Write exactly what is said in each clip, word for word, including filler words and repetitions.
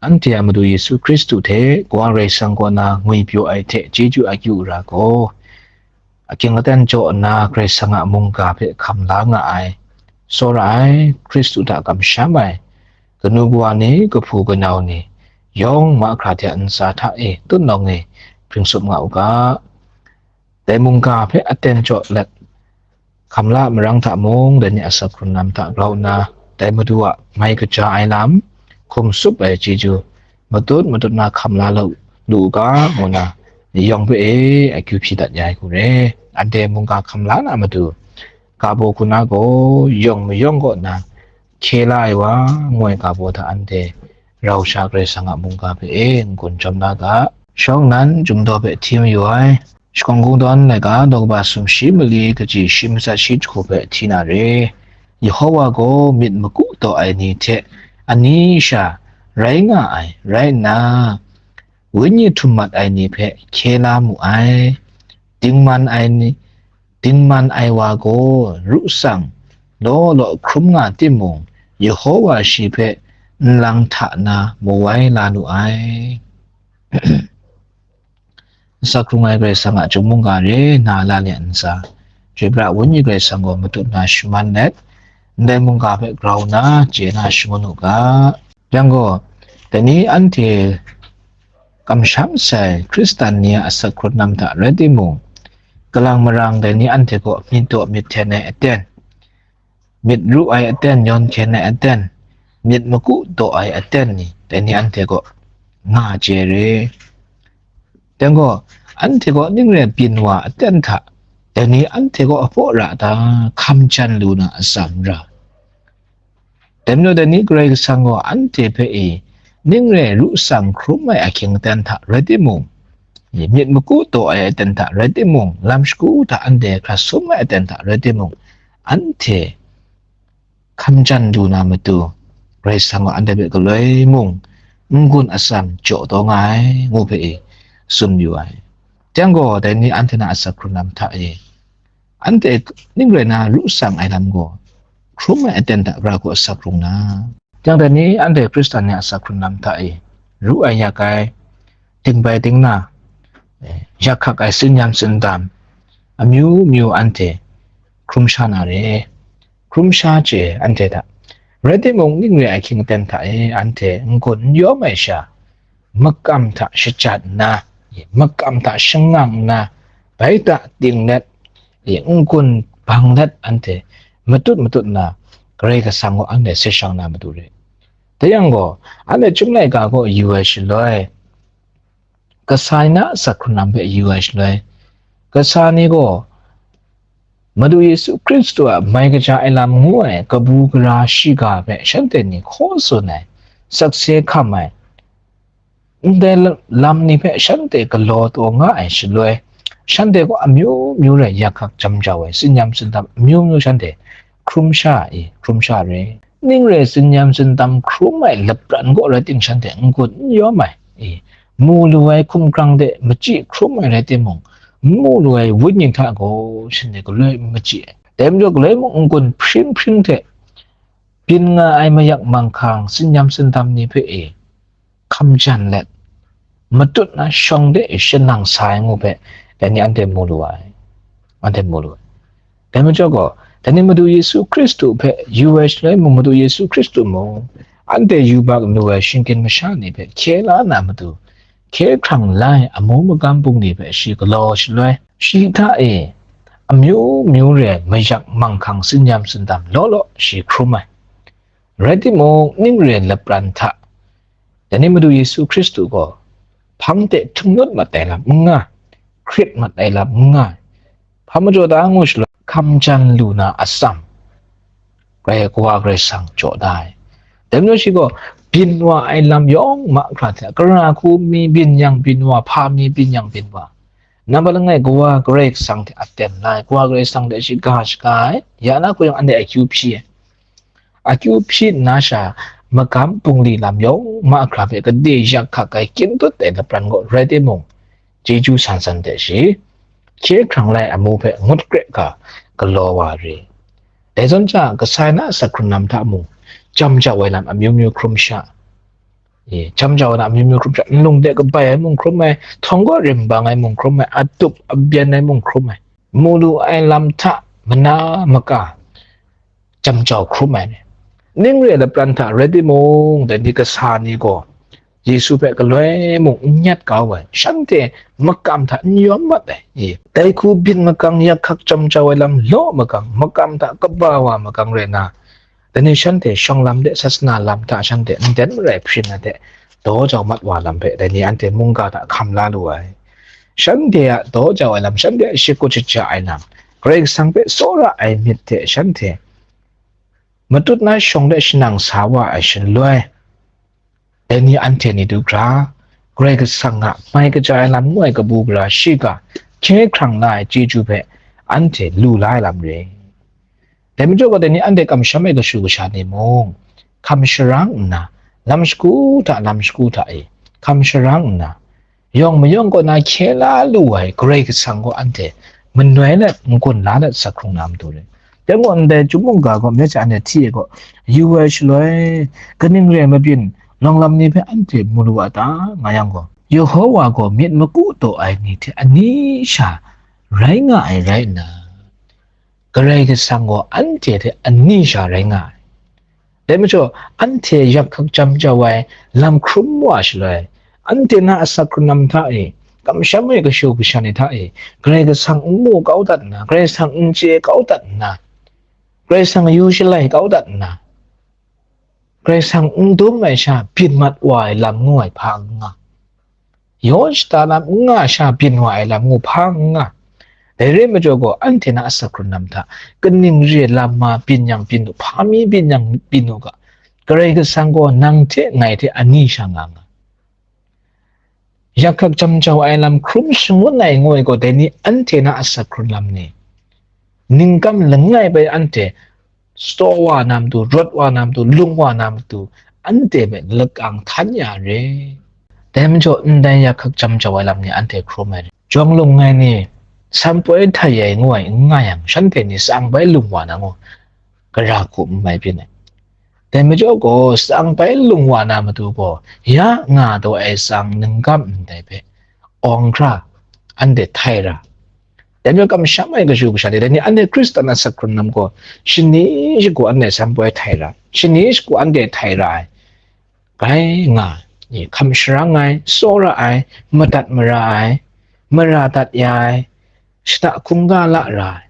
Anhte a Madu Yesu Hkristu hte Kawa Karai Kasang kaw na ngwipyaw ai hte chyeju akyu ra gaw, aking aten jaw nna Karai Kasang a mungga hpe hkam la nga ai, tsawra ai, Hkristu hta kamsham ai, kanu kawa ni, kahpu kanau ni, yawng mahkra hte a ntsa hta e, tutnawng e, hpring tsup nga u ga. Dai mungga hpe aten jaw let, hkam la marang hta mung, dai ni a asak hkrung lam hta grau nna, dai Madu a mai kaja ai lam, hkum tsup ai chyeju, matut matut na hkam la lu, lu u ga, ngu nna, yawng hpe e akyu hpyi dat ya ai hku re. Anhte mungga hkam la na matu, ga baw hku na gaw, yawng mayawng kaw na, hkye la ai wa, ngu ai ga baw hta anhte rau sha Karai Kasang a mungga hpe e n-gun jawm la ga. Shawng nnan Chyum daw hpe hti mayu ai, Shakawn Kungdawn laika daw kaba sumshi mali kaji shi matsat shi jahku hpe hti na re. Yehowa gaw myit maku taw ai ni hte ani sha rai nga ai rai nna, wenyi htum mat ai ni hpe hkye la mu ai. Dingman ai ni, dingman ai wa gaw ru tsang law law hkrum nga timung, Yehowa shi hpe nlang hta na mawai la nu ai. Asak hkrung ai Karai Kasang a Chyum mungga re na la le ntsa, Chyoi pra Wenyi Karai Kasang gaw matut na shaman let, ndai mungga hpe grau nna chye na shangun u ga. Yang gaw, dai ni anhte kamsham sai Hkristan ni a asak hkrung lam hta rai timung, kalang marang dai ni anhte gaw myit daw myit hten ai aten, myit ru ai aten, yawn hkyen ai aten, myit maku taw ai aten ni, dai ni anhte gaw nga chye re. Dai gaw, anhte gaw ning rai byin wa aten hta, dai ni anhte gaw apaw ra ta, hkam jan lu na atsam ra. Dai majaw dai ni Karai Kasang gaw anhte hpe e, ning rai ru tsang hkrum ai ahkying aten hta rai timung, myit maku taw ai aten hta rai timung, lam shagu hta anhte hkrat sum ai aten hta rai timung, anhte hkam jan du na matu, Karai Kasang gaw anhte hpe galoi mung n-gun atsam jaw taw nga ai, ngu hpe e tsun yu ai. Yang gaw, dai ni anhte na asak hkrung lam hta e, anhte ning rai na ru tsang ai lam gaw, hkrum ai aten hta gara gaw asak hkrung na. Yang dai ni anhte Hkristan ni a asak hkrung lam hta e, ru ai yak ai, dingbai dingna, eh, yak hkak ai tsin-yam tsindam, amyu myu anhte hkrum sha na re. Hkrum sha chye anhte hta. Rai timung, ning re ai ahkying aten hta e anhte n-gun n yawm ai sha, makam hta shajat nna, makam hta shangang nna, bai ta ting let, n-gun bang let anhte matut matut nna, Karai Kasang gaw anhte se shang na matu re. Dai yang gaw, anhte Chyum laika gaw yu ai shaloi, kasa ni na asak hkrung lam hpe yu ai shaloi, kasa ni gaw Madu Yesu Hkristu a mai kaja ai lam ngu ai kabu gara shiga hpe shanhte ni hkaw tsun ai, sakse hkam ai, ndai lam ni hpe shanhte galaw taw nga ai shaloi, shanhte gaw amyu myu rai yak hkak jam jau ai, tsin-yam tsindam amyu myu shanhte hkrum sha i, hkrum sha re. Ning rai tsin-yam tsindam hkrum ai lapran gaw rai ting, shanhte n-gun n yawm ai i, mu lu ai hkumhkrang de machyi hkrum ai rai timung, n mu lu ai wenyi hta gaw shanhte galoi n machyi ai. Dai majaw galoi mung n-gun hpring hpring hte byin nga ai mayak manghkang tsin-yam tsindam ni hpe e hkam jan let, matut na shawng de e shanang sa ai ngu hpe, dai ni anhte mu lu ai, anhte mu lu ai. Dai majaw gaw, dai ni Madu Yesu Hkristu hpe yu ai shaloi mung, Madu Yesu Hkristu mung, anhte yubak lu ai shinggyim masha ni hpe hkye la na matu, hkye hkrang lai amu magam bungli hpe shi galaw shaloi, shi hta e amyu myu re ai mayak manghkang tsin-yam tsindam law law shi hkrum ai. Rai timung, ning re ai lapran hta, dai ni Madu Yesu Hkristu gaw hpang de htungnut mat ai lam n nga, hkrit mat ai lam n nga, hpa majaw da ngu shaloi, hkam jan lu na atsam, Karai Kawa Karai Kasang jaw da ai. Dai majaw shi gaw byin wa ai lam yawng mahkra hte, kara hku mi byin yang byin wa, hpa mi byin yang byin wa, nambat langai Kawa Karai Kasang hte aten la ai, Kawa Karai Kasang hte shi ga shaga ai, ya na hku yawng anhte akyu hpyi ai. Akyu hpyi nna sha, magam bungli lam yawng mahkra hpe gade yak hkak ai, kying tut ai lapran gaw rai timung, chyeju san san hte shi hkye hkrang lai amu hpe ngut kre ga galaw wa re. Dai zawn hta, kasa ni na asak hkrung lam hta mung, jam jau ai lam amyu myu hkrum sha, E, jam jau ai na amyu myu hkrum sha, nlung de kabai ai mung hkrum ai, htawng kaw rimbang ai mung hkrum ai, atup abyen ai mung hkrum ai, mu lu ai lam hta mana maka jam jau hkrum ai ni, ning re lapran hta rai timung, dai ni kasa ni gaw Yesu hpe galoi mung n nyet kau ai, shanhte makam hta n yawm mat ai, e, dai hku byin makang yak hkak jam jau ai lam law makang, makam hta kaba wa makang rai na, dai ni shanhte shawng lam de sasana lam hta shanhte nden marai hpring ai hte daw jau mat wa lam hpe dai ni anhte mungga hta hkam la lu ai. Shanhte a daw jau ai lam, shanhte a shakut shaja ai lam, Karai Kasang hpe tsawra ai myit hte shanhte matut na shawng de shanang sa wa ai shaloi, dai ni anhte ni du hkra, Karai Kasang a mai kaja ai lam ngu ai kabu gara shiga hkye hkrang la ai chyeju hpe anhte lu la ai lam re. Dai majaw gaw, dai ni anhte kamsham ai kashu kasha ni mung, hkam sharang nna, lam shagu hta lam shagu hta e hkam sharang nna, yawng mayawng kaw na hkye la lu ai Karai Kasang gaw anhte manoi let, n-gun la let, sak hkrung na matu re. Dai gaw ndai chyum mungga gaw, myit hte anhte hti ai gaw, yu ai shaloi, kaning re ai mabyin, lawng lam ni hpe anhte mu lu a ta, nga yang gaw, Yehowa gaw myit maku taw ai ni hte ani sha rai nga ai rai nna, Karai Kasang gaw anhte hte ani sha rai nga ai. Dai majaw, anhte yak hkak jam jau ai lam hkrum wa shaloi, anhte na asak hkrun lam hta e, kamsham ai kashu kasha ni hta e, Karai Kasang n mu kau dat nna, Karai Kasang n chye kau dat nna, Karai Kasang yu shalai kau dat nna, Karai Kasang n dum ai sha byin mat wa ai lam ngu ai hpa n nga. Yaw shata lam n nga sha byin wa ai lam ngu hpa n nga. Dai re ai majaw gaw, anhte na asak hkrun lam hta, kaning re lam ma byin yang byin u, hpa mi byin yang byin u ga, Karai Kasang gaw nang hte ngai hte ani sha nga nga. Yak hkak jam jau ai lam hkrum shangun ai ngu ai gaw, dai ni anhte na asak hkrun lam ni, ningkam langai bai anhte staw wa na matu, rawt wa na matu, lung wa na matu, anhte hpe lakang htan ya re. Dai majaw, ndai yak hkak jam jau ai lam ni anhte hkrum ai re. Jawng lung ai ni, san poi htai ai ngu ai n nga yang, shanhte ni tsang bai lung wa na ngu, gara hku n mai byin ai. Dai majaw gaw, tsang bai lung wa na matu gaw, ya nga taw ai tsang ningkam ndai hpe awng hkra, anhte htai ra. Dai majaw, kamsham ai kashu kasha ni, dai ni anhte Hkristan a asak hkrun lam gaw, shani shagu anhte san poi htai ra, shani shagu anhte htai ra ai, gai nga, i hkam sharang ai, tsawra ai, madat mara ai, mara dat ya ai, shata hkungga la ra ai,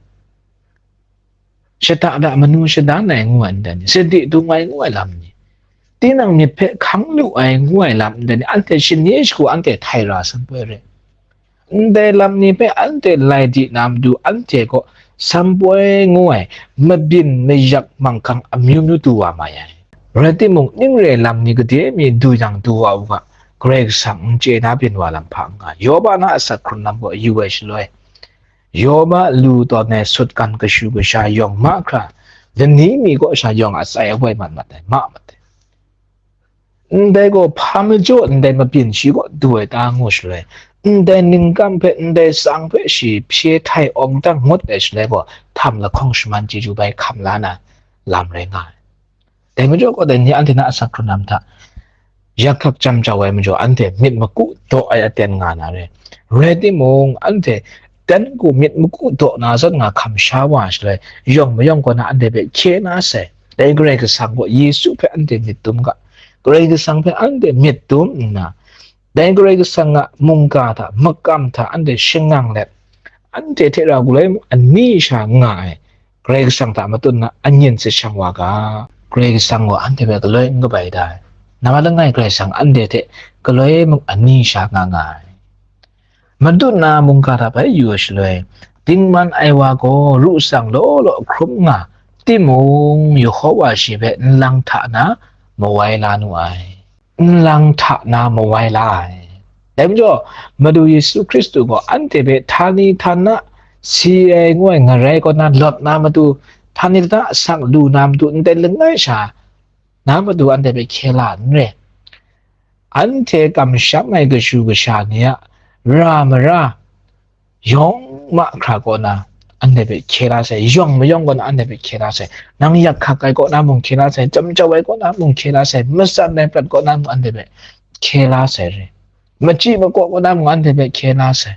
shata da manu shadan ai ngu ai ndai ni, sadi dung ai ngu ai lam ni, tinang myit hpe hkang lu ai ngu ai lam ndai ni, anhte shani shagu anhte htai ra san poi re. Ndai lam ni hpe anhte lai di na matu, anhte gaw san poi ngu ai mabyin mayak manghkang amyu myu du wa mai ai. Rai timung, ning re ai lam ni gade mi du yang du wa u ga, Karai Kasang n chye na byin wa lam hpa n nga. Yoba na asak hkrun lam gaw yu ai shaloi, Yoba lu tawn ai sutgan kashu kasha yawng mahkra, lani mi kaw sha yawng a tsai awoi mat mat ai, ma mat ai. Ndai gaw hpa majaw ndai mabyin shi kaw du ai ta ngu shaloi, ndai ningkam hpe, ndai tsang hpe shi hpye htai awng dang ngut ai shaloi gaw, htam lahkawng shaman chyeju bai hkam la na lam rai nga ai. Dai majaw gaw, dai ni anhte na asak hkrun lam hta, yak hkak jam jau ai majaw, anhte myit maku daw ai aten nga na re. Rai timung, anhte dan ku myit maku daw na zawn nga hkam sha wa shaloi, yawng mayawng kaw na anhte hpe hkye na sai. Dai Karai Kasang gaw Yesu hpe anhte myit dum ga, Karai Kasang hpe anhte myit dum nna, dai Karai Kasang a mungga hta, makam hta anhte shangang let, anhte hte rau galoi mung ani sha nga ai, Karai Kasang hta matut na anyin sit shang wa ga, Karai Kasang gaw anhte hpe galoi n kabai da ai. Nambat langai Karai Kasang anhte hte galoi mung ani sha nga nga ai. Matut na mungga hta bai yu ai shaloi, dingman ai wa gaw ru tsang law law hkrum nga, timung, Yehowa shi hpe nlang hta na mawai la nu ai. Nlang hta na mawai la ai. Dai majaw, Madu Yesu Hkristu gaw anhte hpe htani htana si ai ngu ai ngarai kaw na lawt na matu, htani htana asak lu na matu, ndai langai sha na matu anhte hpe hkye la n re. Anhte kamsham ai kashu kasha ni a ra mara yawng mahkra kaw na, anhte hpe hkye la sai, yawng mayawng kaw na anhte hpe hkye la sai, nang yak hkak ai kaw na mung hkye la sai, chyam jau ai kaw na mung hkye la sai, matsan ai prat kaw na mung anhte hpe hkye la sai re, machyi makaw kaw na mung anhte hpe hkye la sai.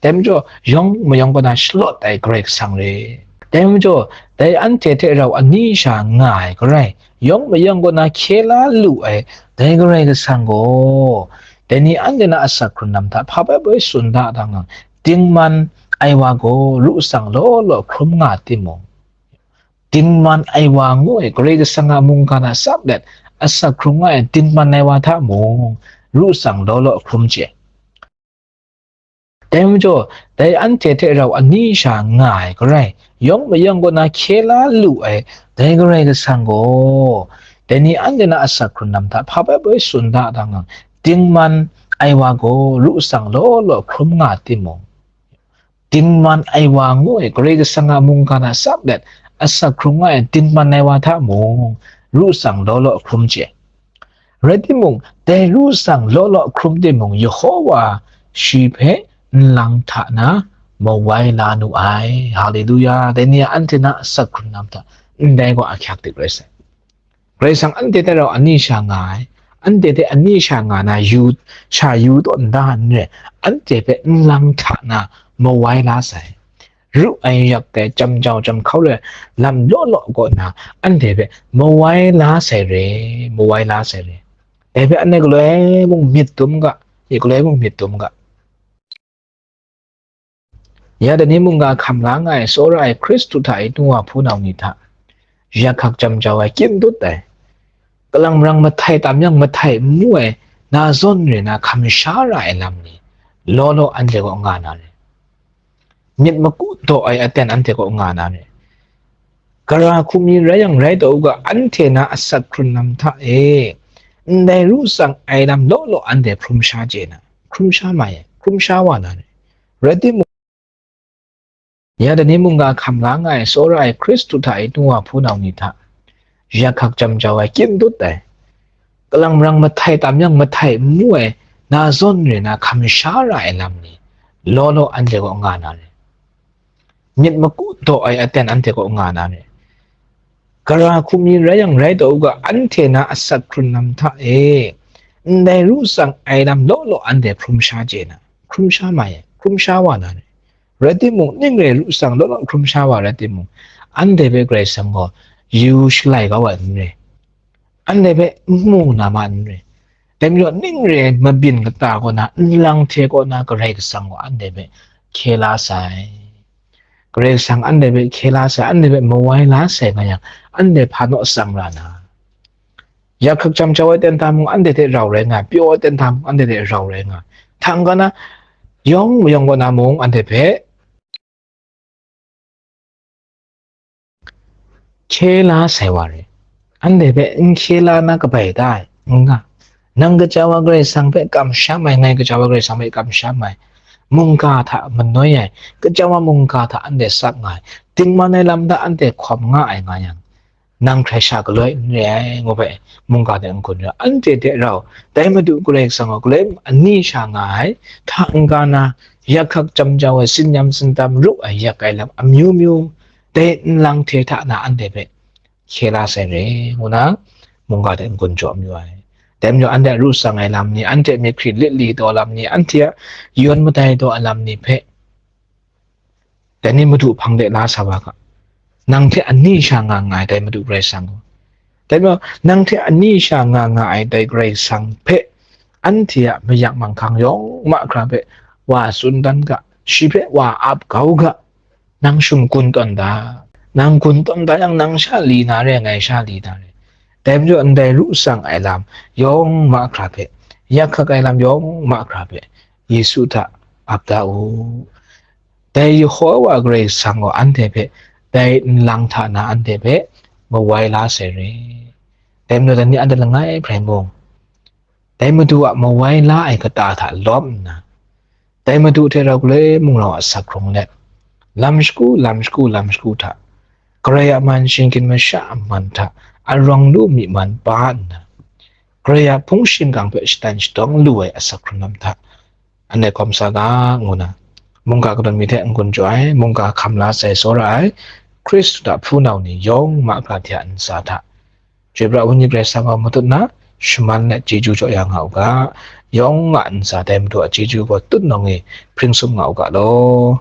Dai majaw, yawng mayawng kaw na shalawt ai Karai Kasang re. Dai majaw, dai anhte hte rau ani sha nga ai Karai, yawng mayawng kaw na hkye la lu ai dai Karai Kasang gaw, dai ni anhte na asak hkrun lam hta hpa bai bai tsun da da ngang, dingman ai wa gaw ru tsang law law hkrum nga timung, dingman ai wa ngu ai Karai Kasang a mungga hta sap let asak hkrung nga ai dingman ai wa hta mung ru tsang law law hkrum chye. Dai majaw, dai anhte hte rau ani sha nga ai Karai, yawng mayawng kaw na hkye la lu ai dai Karai Kasang gaw, dai ni anhte na asak hkrun lam hta hpa bai bai tsun da da ngang, dingman ai wa gaw ru tsang law law hkrum nga timung, dingman ai wa ngu ai Karai Kasang a mungga hta sap let asak hkrung nga ai dingman ai wa hta mung ru tsang law law hkrum chye. Rai timung, dai ru tsang law law hkrum timung, Yehowa shi hpe nlang hta na mawai la nu ai. Haleluya! Dai ni a anhte na asak hkrun lam hta ndai gaw ahkyak dik rai sai. Karai Kasang anhte hte rau ani sha nga ai, anhte hte ani sha nga na yu, sha yu taw nda n re, anhte hpe nlang hta na mawai la sai. Ru ai yak ai, chyam jau chyam hkau ai lam law law kaw na anhte hpe mawai la sai re, mawai la sai re. Dai hpe anhte galoi mung myit dum ga, ye galoi mung myit dum ga. Ya dai ni mungga hkam la nga ai tsawra ai Hkristu hta e nu wa hpunau ni hta, yak hkak chyam jau ai kyin dut ai, kalang marang mahtai tam yang mahtai n mu ai, na zawn re na hkam sha ra ai lam ni, law law anhte kaw nga na re. Myit maku daw ai aten anhte kaw nga na re. Gara hku mi rai yang rai taw u ga, anhte na asak hkrun lam hta e, ndai ru tsang ai lam law law anhte hkrum sha chye na, hkrum sha mai ai, hkrum sha wa na re. Rai timung, ya dai ni mungga hkam la nga ai tsawra ai Hkristu hta e nu wa hpunau ni hta, yak hkak chyam jau ai kyin dut ai, kalang marang mahtai tam yang mahtai n mu ai, na zawn re na hkam sha ra ai lam ni, law law anhte kaw nga na re. Myit maku daw ai aten anhte kaw nga na re. Gara hku mi rai yang rai taw u ga, anhte na asak hkrun lam hta e, ndai ru tsang ai lam law law anhte hkrum sha chye na, hkrum sha mai ai, hkrum sha wa na re. Rai timung, ning re ru tsang law law hkrum sha wa rai timung, anhte hpe Karai Kasang gaw yu shalai kau ai n re. Anhte hpe n mu na ma n re. Dai majaw ning re mabyin kata kaw na, nlang hte kaw na Karai Kasang gaw anhte hpe hkye la sai. Karai Kasang anhte hpe hkye la sai, anhte hpe mawai la sai nga yang, anhte hpa naw tsang ra na. Yak hkak chyam jau ai ten hta mung anhte hte rau rai nga ai, pyaw ai ten hta mung anhte hte rau rai nga ai. Hta n-ga na, yawng mayawng kaw na mung anhte hpe hkye la sai wa re. Anhte hpe n hkye la na kabai da ai, n nga. Nang kaja wa Karai Kasang hpe kamsham ai, ngai kaja wa Karai Kasang hpe kamsham ai, mungga hta manoi ai, kaja wa mungga hta anhte sap nga ai, dingman ai lam hta anhte hkawm nga ai nga yang, nang hkrai sha galoi n re ai, ngu hpe mungga hte n-gun ra. Anhte hte rau, dai Madu Karai Kasang gaw galoi ani sha nga ai, hta n-ga na, yak hkak chyam jau ai, tsin yam tsin tam ru ai, yak ai lam amyu myu, dai nlang hte hta na anhte hpe hkye la sai re, ngu na, mungga hte n-gun jaw mayu ai. Dai majaw anhte a ru tsang ai lam ni, anhte a myit hkrit lit li taw lam ni, anhte a yawn madai taw ai lam ni hpe, dai ni Madu hpang de la sa wa ga. Nang hte ani sha nga nga ai dai Madu Karai Kasang gaw, dai majaw nang hte ani sha nga nga ai dai Karai Kasang hpe, anhte a mayak manghkang yawng mahkra hpe wa tsun dan ga, shi hpe wa ap kau ga, nang shum gun tawn da. Nang gun tawn da yang, nang sha li na re, ngai sha li na re. Dai majaw ndai ru tsang ai lam yawng mahkra hpe, yak hkak ai lam yawng mahkra hpe, Yesu hta ap da u. Dai Yehowa Karai Kasang gaw anhte hpe, dai nlang hta na anhte hpe mawai la sai re. Dai majaw dai ni anhte langai hprai mung, dai Madu a mawai la ai kata hta lawm nna, dai Madu hte rau galoi munglau a asak hkrung let, lam shagu, lam shagu, lam shagu hta, Karai a man, shinggyim masha a man hta, arawng lu myi man pa nna, Karai a hpung shingkang hpe shatan shadawng lu ai asak hkrung lam hta, anhte hkawm sa ga, ngu na, Mungga kadawn mi hte n-gun jaw ai, mungga hkam la sai tsawra ai, Hkristu a hpunau ni yawng ma ga hte a ntsa hta, Chyoi pra ai Wenyi Karai Kasang gaw matut nna, shaman let chyeju jaw ya nga u ga, yawng a ntsa dai Madu a chyeju gaw tutnawng e hpring sum nga u ga law.